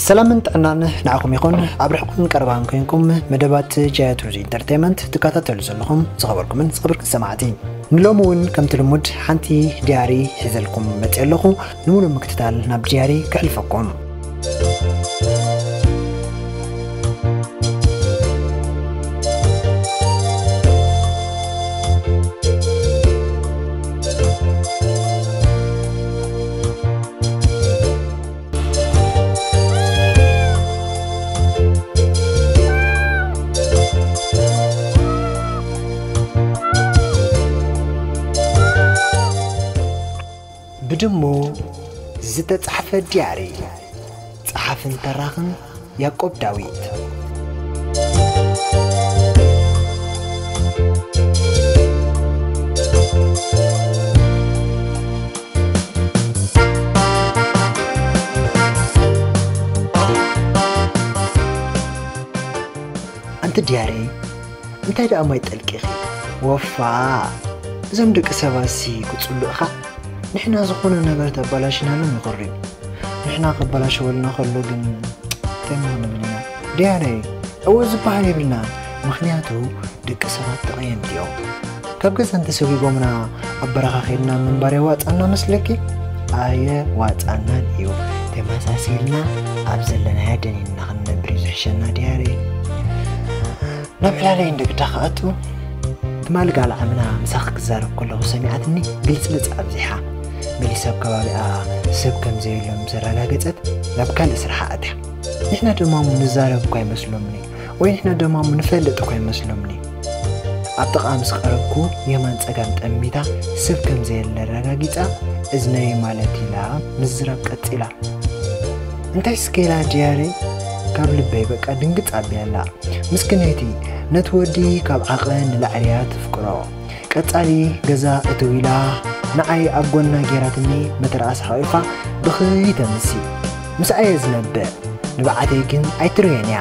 ሰላምን ጥዕናን ንዓኹም ይኹን። ኣብ ርሕቁን ቀረባን ኮይንኩም መደባት ጃያት ሩዚ ኢንተርቴይመንት ትከታተሉ ዘለኹም ዝኸበርኩምን ዝኸበርኩን ሰማዕቲ፣ ንሎሚ እውን ከምቲ ልሙድ ሓንቲ ዲያሪ ሒዘልኩም መፅእ ኣለኹ። ንምሉእ ምክትታል ናብ ዲያሪ ክሕልፈኩም። ብድሙ ዝተጻሕፈ ዲያሪ። ጸሓፍን ተራኽን ያዕቆብ ዳዊት። ኣንቲ ዲያሪ፣ እንታይ ደኣ ማይ ጠልቂኺ? ወፋ፣ እዞም ደቂ ሰባትሲ ክጽልኡኻ፣ ንሕና ዝኾነ ነገር ተባላሽናሎም ይኾርዩ። ንሕና ክባላሸወልና ከሎ ግን እንታይ ንብል ኢና? ዲያሪ፣ እወ ዝበሃል የብልና። ምኽንያቱ ደቂ ሰባት ተቐየምቲ እዮም። ካብ ገዛ እንተሰጒጎምና ኣብ በረኻ ኸይድና ምንባር የዋጻና መስለኪ? ኣየዋጻናን እዩ። ተመሳሲልና ኣብ ዘለናዮ ደኒንና ክንነብር እዩ ዝሕሸና ዲያሪ። ናብ ዕላለይ እንደ ግዳ ክኣቱ፣ ትማሊ ጋል ዓምና ምሳኺ ክዛረብ ከለኹ ሰሚዓትኒ ግልጽልጽ ኣብዚሓ። መሊሳ ኣብ ከባቢኣ ሰብ ከም ዘየሎ ምስ ኣረጋገጸት ናብ ካልእ ስርሓ ኣትያ። ንሕና ድማ እሞ ንዛረብ እኳ ኣይመስሎምኒ፣ ወይ ንሕና ድማ እሞ ንፈልጥ እኳ ኣይመስሎምኒ። ኣብ ጥቓ ምስ ቀረብኩ የማን ጸጋም ጠሚታ ሰብ ከም ዘየለ ኣረጋጊጻ፣ እዝነይ ማለት ኢላ ምዝራብ ቀጺላ። እንታይ ስኬላ ዲያሪ? ካብ ልበይ በቃ ድንግጽ ኣቢላላ። ምስክነይቲ ነቲ ወዲ ካብ ዓቐን ንላዕሊ እያ ትፍቅሮ። ቀጻሊ ገዛ እትው ኢላ ንዓይ ኣብ ጎና ጌራትኒ መተርኣስ ሓቒፋ ብኽይ ተምሲ። ምስኣ እየ ዝነብዕ። ንብዓተይ ግን ኣይትርእዮን እያ።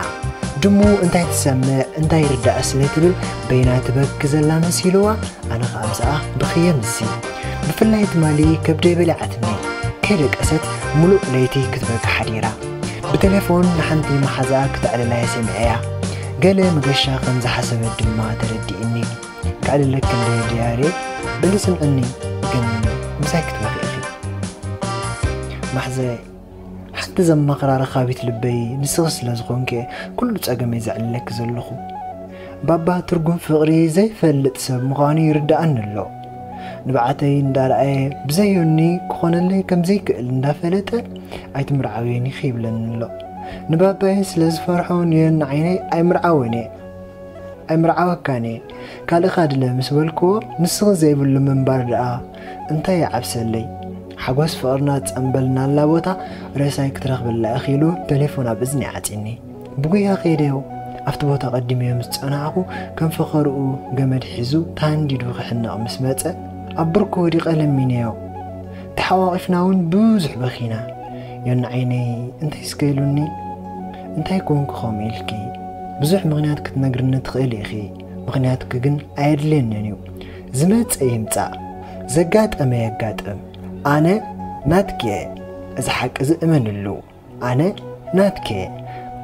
ድሙ እንታይ ትሰምዕ እንታይ ይርዳእ ስለ ትብል በይና ትበኪ ዘላ መሲልዋ፣ ኣነ ኸኣ ምስኣ ብኽየ ምሲ። ብፍላይ ትማሊ ከብደይ በሊዓትኒ። ከይደቀሰት ሙሉእ ለይቲ ክትበኪ ሓዲራ። ብቴሌፎን ንሓንቲ መሓዛኣ ክተዕልላ እየ ሰሚዐያ። ገለ መገሻ ከም ዝሓሰበት ድማ ተረዲእኒ። ከዕልለኪ እንደ ዲያሪ፣ በሊ ስምዕኒ፣ ግን ምሳይ ክትበኺ ኢኺ። ማሕዘይ፣ ሓንቲ ዘማኽራ ረኻቢት ልበይ ንስኺ ስለ ዝኾንኪ እየ ኩሉ ጸገመይ ዘዕልለኪ ዘለኹ። ባባ ትርጉም ፍቕሪ ዘይፈልጥ ሰብ ምዃኑ ይርድኣኒ ኣሎ። ንብዓተይ እንዳረኣየ ብዘይ ዮኒ ክኾነለይ ከም ዘይክእል እንዳፈለጠ ኣይትምርዓውየን ኢኺ ይብለኒ ኣሎ። ንባባየ ስለ ዝፈርሖ ንዮኒ ዓይነይ ኣይምርዓዎን እየ። ኣይምርዓወካን እየ። ካልእኻ ድለ ምስ በልክዎ፣ ንስኺ ዘይብሉ ምንባር ደኣ እንታይ ይዓብሰለይ? ሓጎስ ፍቕርና ዝጸንበልናላ ቦታ ሬሳይ ክትረኽበላ ኢኺ ኢሉ ቴሌፎን ኣብ እዝኒ ዓጺኒ። ብጉያ ከይደዮ ኣብቲ ቦታ ቀዲመዮ ምስ ጸናሕኩ፣ ከም ፈኸርኡ ገመድ ሒዙ ተሃንዲዱ ክሕነቕ ምስ መጸ፣ ኣብ ብርኩ ወዲቐ ለሚነዮ። ተሓቋቒፍና እውን ብዙሕ በኺና። ዮኒ ዓይነይ እንታይ እስከ ኢሉኒ? እንታይ ኮንኩ ከምኡ ኢልኪ? ብዙሕ ምኽንያት ክትነግርኒ ትኽእሊ ኢኺ። ምኽንያትኪ ግን ኣየድልየንን እዩ። ዝመጸ ይምጻእ፣ ዘጋጠመ የጋጥም። ኣነ ናትኪ እየ። እዚ ሓቂ እዚ እመንሉ። ኣነ ናትኪ እየ።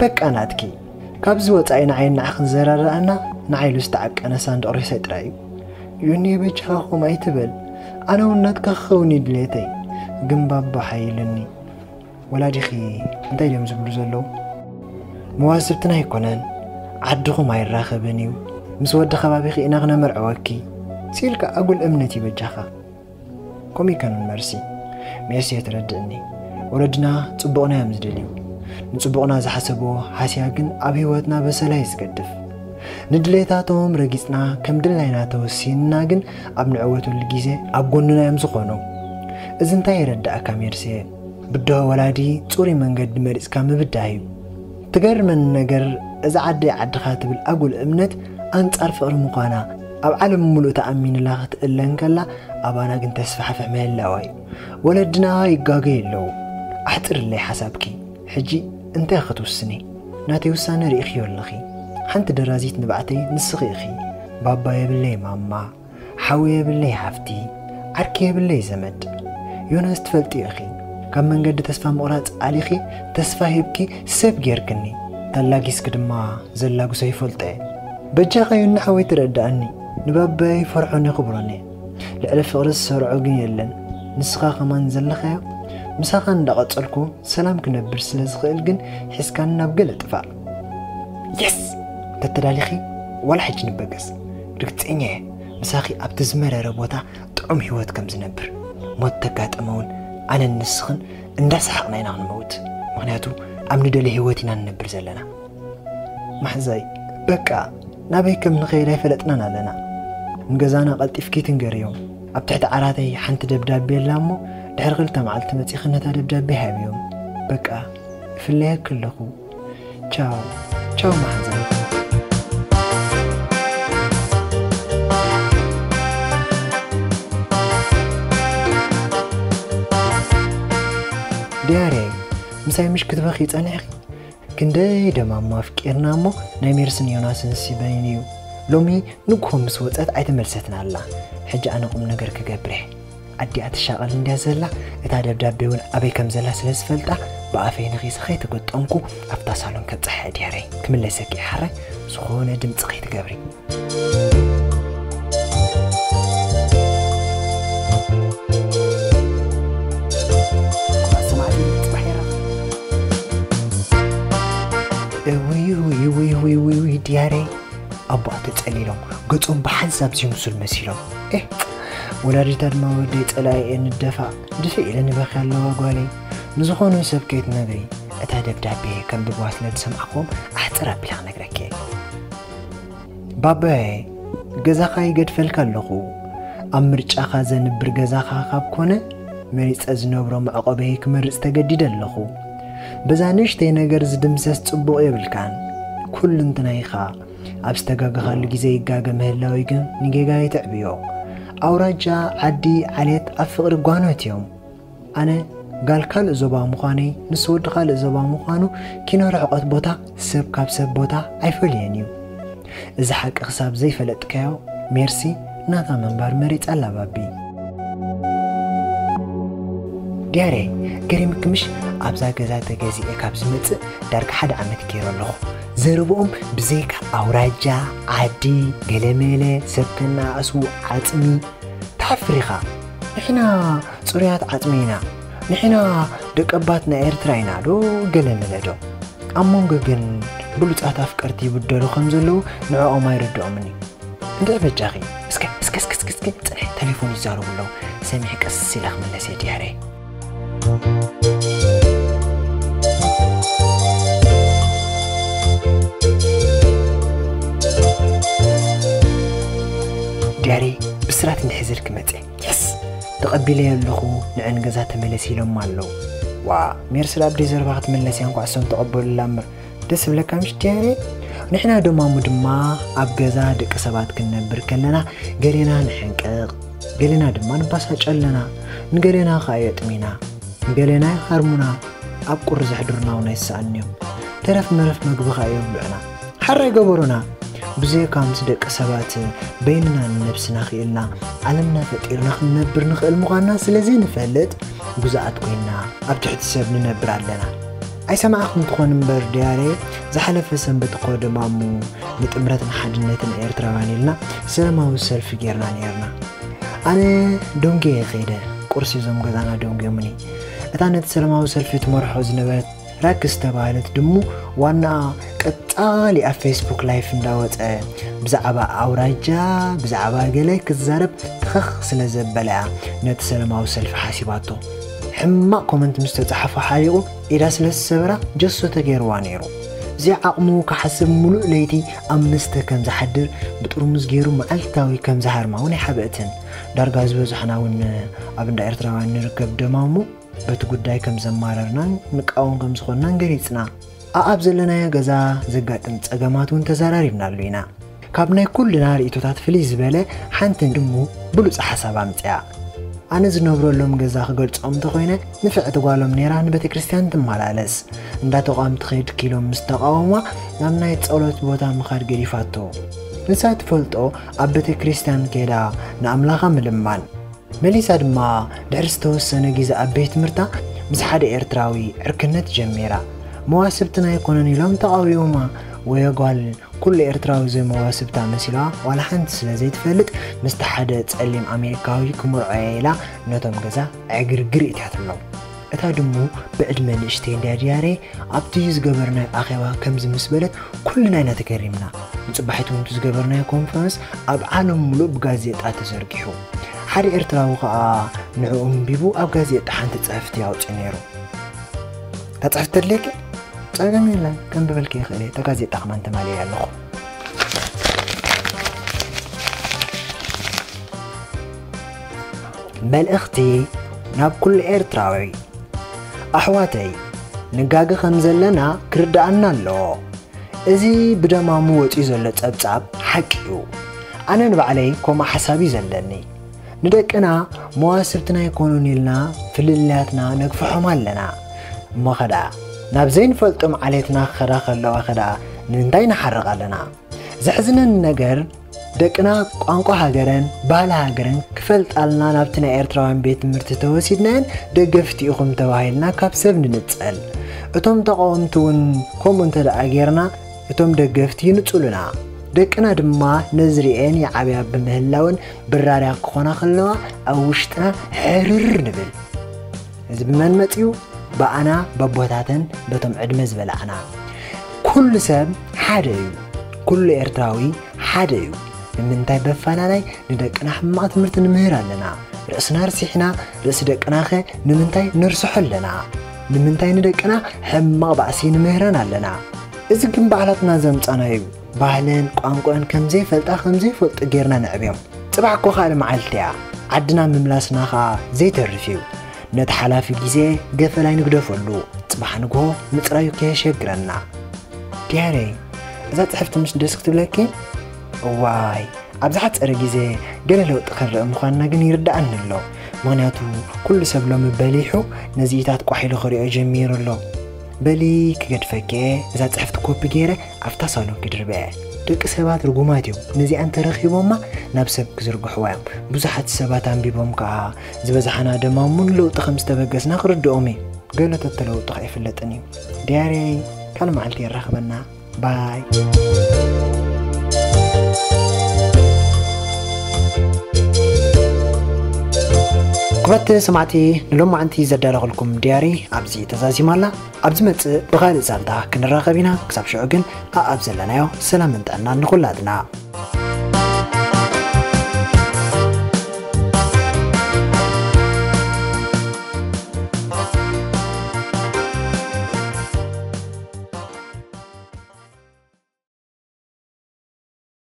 በቃ ናትኪ። ካብዚ ወጻኢ ንዓይን ንዓኽን ዘራርኣና ንዓይ ኢሉ ዝተዓቀነ ሳንዱቕ ሬሳይ ጥራይ እዩ። ዮኒ በጃኻ ከምኡ ኣይትበል። ኣነ እውን ናትካ ክኸውን እዩ ድሌተይ። ግን ባባ ሓይሉኒ። ወላዲኺ እንታይ ድዮም ዝብሉ ዘለዉ? መዋስብትና ኣይኮነን፣ ዓድኹም ኣይራኸብን እዩ፣ ምስ ወዲ ከባቢኺ ኢና ክነመርዕወኪ ሲልካ ኣጉል እምነት እዩ በጃኻ። ከምኡ ኣይኮነን መርሲ። ሜርሲ እየ ትረድእኒ። ወለድና ጽቡቕና እዮም ዝደልዩ። ንጽቡቕና ዝሓሰብዎ ሃስያ ግን ኣብ ህይወትና በሰላ እዩ ዝገድፍ። ንድሌታቶም ረጊጽና ከም ድላይና ተወሲንና ግን ኣብ ንዕወተሉ ግዜ ኣብ ጎንና እዮም ዝኾኑ። እዚ እንታይ የረድኣካ ሜርሲየ? ብድሆ ወላዲ ጽሩይ መንገዲ መሪጽካ ምብዳህ እዩ። ትገርመኒ ነገር እዛ ዓደይ ዓድኻ ትብል ኣጉል እምነት ኣንጻር ፍቕሪ ምዃና ኣብ ዓለም ምሉእ ተኣሚንላ ክትእለ እንከላ ኣባና ግን ተስፋሕፍሕ ምህላዋ እዩ። ወለድና ይጋገዩ ኣለዉ። ኣሕጽርለይ ሓሳብኪ። ሕጂ እንታይ ክትውስኒ? ናተይ ውሳነ ርኢኽዮ ኣለኺ። ሓንቲ ደራዚት ንባዕተይ ንስኺ ኢኺ። ባባ የብለይ ማማ፣ ሓው የብለይ ሓፍቲ፣ ዓርኪ የብለይ ዘመድ። ዮናስ ትፈልጥዮ ኢኺ። ካብ መንገዲ ተስፋ ምቑራጽ ኣሊኺ ተስፋ ሂብኪ ሰብ ጌርክኒ። ተላጊስኪ ድማ ዘላግሶ ይፈልጦ እየ። በጃኻ ዮኒ ሓወይ ተረድኣኒ። ንባባይ ፈርዖን የኽብሮን እየ። ልዕሊ ፍቕሪ ዝሰርዖ ግን የለን። ንስኻ ከማን ዘለኻዮ ምሳኻ እንዳቐጸልኩ ሰላም ክነብር ስለ ዝኽእል ግን ሒዝካኒ ናብ ገለ ጥፋእ። የስ! ተተዳሊኺ ዋላ ሕጂ ንበገስ። ርግጸኛ እየ ምሳኺ ኣብቲ ዝመረረ ቦታ ጥዑም ህይወት ከም ዝነብር። ሞት ተጋጠመ እውን ኣነን ንስኽን እንዳሰሓቕና ኢና ክንመውት። ምኽንያቱ ኣብ ንደሊ ህይወት ኢና ንነብር ዘለና። ማሕዛይ፣ በቃ ናበይ ከም ንኸይድ ኣይፈለጥናን ኣለና። ንገዛና ቀልጢፍኪ ትንገርዮም። ኣብ ትሕቲ ዓራተይ ሓንቲ ደብዳቤ ኣላ እሞ ድሕሪ ክልተ መዓልቲ መጺኺ ነታ ደብዳቤ ሃብዮም። በቃ እፍለየኪ ኣለኹ። ቻው ቻው ማሕዛይ። ዲያርየይ፣ ምሳይ ምሽ ክትበኺ ጸኒሕኺ? ክንደይ ደማሙ ኣፍቂርና እሞ ናይ ሜርስን ዮናስን ሲበይን እዩ። ሎሚ ንግሆ ምስ ወጸት ኣይተመልሰትን ኣላ። ሕጂ ኣነ ቁም ነገር ክገብር እየ። ኣዲኣ ትሻቐል እንድያ ዘላ፣ እታ ደብዳቤ እውን ኣበይ ከም ዘላ ስለ ዝፈልጣ ብኣፈይ ነኺሰ ከይተገጠምኩ ኣብታ ሳሎን ከብጽሓ እየ ዲያረይ። ክምለሰኪ እየ ሓራይ፣ ዝኾነ ድምጺ ከይትገብሪ። ሰማዕቲ ጽባሕ ይረኽ። እውይ፣ ውይ፣ ውይ፣ ውይ፣ ውይ፣ ውይ፣ ዲያረይ። ኣቦኣ ተጸሊሎም፣ ገጾም ብሓንሳብ ዝምሱል መሲሎም። ኤህ፣ ወላዲታ ድማ ወደይ ጸላኢ እየ ንደፋ፣ ድፍእ ኢለ ንበኺ ኣለዋ ጓለይ። ንዝኾኑ ሰብ ከይትነግሪ፣ እታ ደብዳቤ ከንብብዋ ስለ ዝሰማዕክዎም ኣሕጽር ኣቢለ ክነግረኪ እየ። ባባየ፣ ገዛኻ ይገድፈልካ ኣለኹ። ኣብ ምርጫኻ ዘንብር ገዛኻ ካብ ኮነ፣ መሪጸ ዝነብሮ መዕቆበይ ክመርጽ ተገዲደ ኣለኹ። በዛ ንእሽተይ ነገር ዝድምሰስ ጽቡቕ የብልካን። ኩሉንትናይኻ ኣብ ዝተጋገኻሉ ግዜ ይጋገ ምህላወይ ግን ንጌጋ ይትዕብዮ። ኣውራጃ፣ ዓዲ፣ ዓሌት ኣብ ፍቕሪ ጓኖት እዮም። ኣነ ጋል ካልእ ዞባ ምዃነይ፣ ንሱ ወዲ ካልእ ዞባ ምዃኑ፣ ኪኖ ርሕቐት ቦታ፣ ሰብ ካብ ሰብ ቦታ ኣይፈልየን እዩ። እዚ ሓቂ ክሳብ ዘይፈለጥካዮ፣ ሜርሲ ናታ ምንባር መሪጻ ኣላ ባቢ። ዲያረይ፣ ገሪምኪ ምሽ? ኣብዛ ገዛ ተገዚኤ ካብ ዝመጽእ ዳርጋ ሓደ ዓመት ገይረ ኣለኹ። ዘረብኦም ብዘይካ ኣውራጃ፣ ዓዲ፣ ገለመለ፣ ሰብ ከነኣእሱ፣ ዓጽሚ፣ ተሓፍር ኢኻ። ንሕና ጽሩያት ዓጽሚ ኢና። ንሕና ደቀባት ናይ ኤርትራ ኢና ዶ ገለመለ ዶ? ኣብ መንጎ ግን ብሉጻት ኣፍቀርቲ ይብደሉ ከም ዘለዉ ንዕኦም ኣይርድኦምን እዩ። እንድዒ በጃኺ፣ እስከ፣ እስከ፣ እስከ፣ እስከ፣ እስከ፣ ጽንሒ፣ ተሌፎን ይዛረቡ ኣለዉ። ሰሚዐ ቀስ ኢለ ክምለስ እየ ድያረ። ድያረ፣ ብስራት እንድሕዝር ክመጽእ። የስ! ተቐቢለዮ ኣለኹ፣ ንዕን ገዛ ተመለስ ኢሎም ኣለዉ። ዋ፣ ሜርሲ ኣብ ደይ ዘረባ ክትምለስ እያ፣ እንኳዕ እሶም ተቐበሉላ እምበር። ደስ ዝብለካ ምሽ ድያሬ? ንሕና ደማሙ ድማ ኣብ ገዛ ደቂ ሰባት ክንነብር ከለና ገሌና ንሕንቅቕ፣ ገሌና ድማ ንባሳጭ ኣለና። ንገሌና ኸኣ የጥሚና፣ ንገሌና ይሃርሙና፣ ኣብ ቁሪ ዘሕድሩና እውን ኣይሰኣኑን እዮም። ተረፍ መረፍ መግቢ ኸኣ የብልዑና። ሓራይ ገበሩና። ብዘይካ ምስ ደቂ ሰባት በይንና ንነብስና ክኢልና ዓለምና ፈጢርና ክንነብር ንኽእል ምዃንና ስለ ዘይንፈልጥ፣ ግዙኣት ኮይንና ኣብ ትሕቲ ሰብ ንነብር ኣለና። ኣይሰማዕኹም ትኾኑ እምበር ድያሬ፣ ዝሓለፈ ሰንበት እኮ ደማሙ ንጥምረትን ሓድነትን ኤርትራውያን ኢልና ሰላማዊ ሰልፊ ጌርና ኔርና። ኣነ ደንጉየ ከይደ፣ ቁርሲ እዞም ገዛና ደንጉዮምኒ። እታ ነቲ ሰላማዊ ሰልፊ ትመርሖ ዝነበረት ራክ ዝተባህለት ድሙ ዋናኣ ቀጻሊ ኣብ ፌስቡክ ላይፍ እንዳወጸ ብዛዕባ ኣውራጃ፣ ብዛዕባ ገለ ክትዛረብ ትኸኽ ስለ ዘበለያ ነቲ ሰላማዊ ሰልፊ ሓሲባቶ። ሕማቕ ኮመንት ምስ ተጻሓፎ ሓሪቑ ኢዳ ስለ ዝሰበራ ጀሶ ተገይርዋ ነይሩ። ብዘይ ዓቕሙ ክሓስብ ምሉእ ለይቲ ኣብ መስተ ከም ዝሓድር ብጥርሙዝ ገይሩ መዓልታዊ ከም ዝሃርማ እውን ኣይሓበእትን። ዳርጋ ዝበዝሖና እውን ኣብ እንዳ ኤርትራውያን ንርከብ ደማሙ በቲ ጉዳይ ከም ዘማረርናን ንቃወም ከም ዝኾንናን ገሊጽና። ኣኣብ ዘለናዮ ገዛ ዘጋጥም ጸገማት እውን ተዘራሪብናሉ ኢና። ካብ ናይ ኩልና ርእይቶታት ፍልይ ዝበለ ሓንቲ ድሙ ብሉጽ ሓሳብ ኣምጽኣ። ኣነ ዝነብረሎም ገዛ ክገልጾም እንተኾይነ ንፍዕቲ ጓሎም ነይራ ንቤተ ክርስቲያን ትመላለስ። እንዳ ተቋም ትኸይድ ኪሎም ምስ ተቃወማ ናብ ናይ ጸሎት ቦታ ምኻድ ገዲፋቶ። ንሳ ትፈልጦ ኣብ ቤተ ክርስቲያን ከይዳ ንኣምላኻ ምልማን። መሊሳ ድማ ድሕሪ ዝተወሰነ ግዜ ኣብ ቤት ትምህርታ ምስ ሓደ ኤርትራዊ ዕርክነት ጀሚራ። መዋስብትና ኣይኮነን ኢሎም ተቓዊሞማ። ወዮ ጓል ኩሉ ኤርትራዊ ዘይ መዋስብታ መሲልዋ ዋላ ሓንቲ ስለ ዘይትፈልጥ ምስቲ ሓደ ጸሊም ኣሜሪካዊ ክምርዖ እየ ኢላ ነቶም ገዛ ዕግርግር ኢትያትሎም። እታ ድሙ ብዕድመ ንእሽተይ እንድያ ድያሬ ኣብቲ ዝገበርናዮ ኣኼባ ከምዚ ምስ በለት ኩልና ኢና ተገሪምና። ንጽባሒቱ እውን እቲ ዝገበርናዮ ኮንፈረንስ ኣብ ዓለም ሙሉእ ብጋዜጣ ተዘርጊሑ። ሓደ ኤርትራዊ ከኣ ንዕኡ ኣንቢቡ ኣብ ጋዜጣ ሓንቲ ጽሕፍቲ ኣውጺኡ ነይሩ። እታ ጽሕፍቲ ተድልየኪ? ጸገም የለን፣ ከንብበልኪ ይኽእል እየ። እታ ጋዜጣ ከማን ተማልየ ኣለኹ። መልእኽቲ ናብ ኩሉ ኤርትራዊ። ኣሕዋተይ፣ ንጋገ ከም ዘለና ክርድኣና ኣለዎ። እዚ ብደማሙ ወጺኡ ዘሎ ጸብጻብ ሓቂ እዩ። ኣነ ንባዕለይ ከምኡ ሓሳብ እዩ ዘለኒ። ንደቅና መዋስብትና ኣይኮኑን ኢልና ፍልልያትና ነግፍሖም ኣለና። እሞ ኸዳ ናብ ዘይንፈልጦም ዓሌትና ክኸዳ ከለዋ ኸዳ ንምንታይ ንሓርቕ ኣለና? ዘሕዝነኒ ነገር ደቅና ቋንቋ ሃገረን ባህሊ ሃገረን ክፈልጣልና ናብቲ ናይ ኤርትራውያን ቤት ትምህርቲ ተወሲድናየን ደገፍቲ ኢኹም ተባሂልና ካብ ሰብ ንንጸል። እቶም ተቓወምቲ እውን ከምኡ እንተ ደኣ ጌርና እቶም ደገፍቲ ይንጹሉና። ደቅና ድማ ነዚ ርእየን ይዓብያ ብምህላውን ብራርያ ክኾና ከለዋ ኣብ ውሽጥና ሕርር ንብል። እዚ ብመን መጺኡ? ብኣና በቦታተን በቶም ዕድመ ዝበላዕና። ኩሉ ሰብ ሓደ እዩ። ኩሉ ኤርትራዊ ሓደ እዩ። ንምንታይ በፋላላይ ንደቅና ሕማቕ ትምህርቲ ንምህር ኣለና? ርእስና ርሲሕና ርእሲ ደቅናኸ ንምንታይ ንርስሖ ኣለና? ንምንታይ ንደቅና ሕማቕ ባእሲ ንምህረን ኣለና? እዚ ግን ባዕላትና ዘምጻናዮ እዩ። ባህለን ቋንቋን ከም ዘይፈልጣ ከም ዘይፈልጡ ጌርና ነዕብዮም። ጽባሕ እኮ ካልእ መዓልቲ እያ። ዓድና ምምላስና ኸኣ ዘይተርፍ እዩ። ነቲ ሓላፊ ግዜ ገፈል ኣይንግደፈሉ። ጽባሕ ንግሆ ምጽራዩ ከየሸግረና። ድያረይ፣ እዛ ጽሕፍቲ ምሽ ደስ ክትብለኪ? እዋይ፣ ኣብ ዝሓጸረ ግዜ ገለ ለውጢ ክንርኢ ምዃንና ግን ይርድኣኒ ኣሎ። ምኽንያቱ ኩሉ ሰብ ሎሚ በሊሑ ነዚኢታት ቋሕ ኢሉ ክሪኦ ጀሚሩ ኣሎ። በሊ ክገድፈኪ እየ፣ እዛ ጽሕፍቲ ኮፒ ገይረ ኣብታ ሳሎን ክድርበ እየ። ደቂ ሰባት ርጉማት እዮም። ነዚኣ እንተረኺቦማ ናብ ሰብ ክዝርግሕዋ እዮም። ብዙሓት ሰባት ኣንቢቦም ከኣ ዝበዝሓና ደማሙ ንለውጢ ከም ዝተበገስና ክርድኦም እዩ። ገለ ተተለውጡ ከኣ ኣይፍለጥን እዩ። ድያረይ ካልእ መዓልቲ የራኽበና። ባይ። ክቡራት ሰማዕቲ፣ ንሎማዓንቲ ዘዳለኹልኩም ድያሪ ኣብዚ ተዛዚማ ኣላ። ኣብ ዝመጽእ ብኻልእ ዛንታ ክንራኸብ ኢና። ክሳብ ሽዑ ግን ኣኣብ ዘለናዮ ሰላምን ጥዕናን ንኹላትና።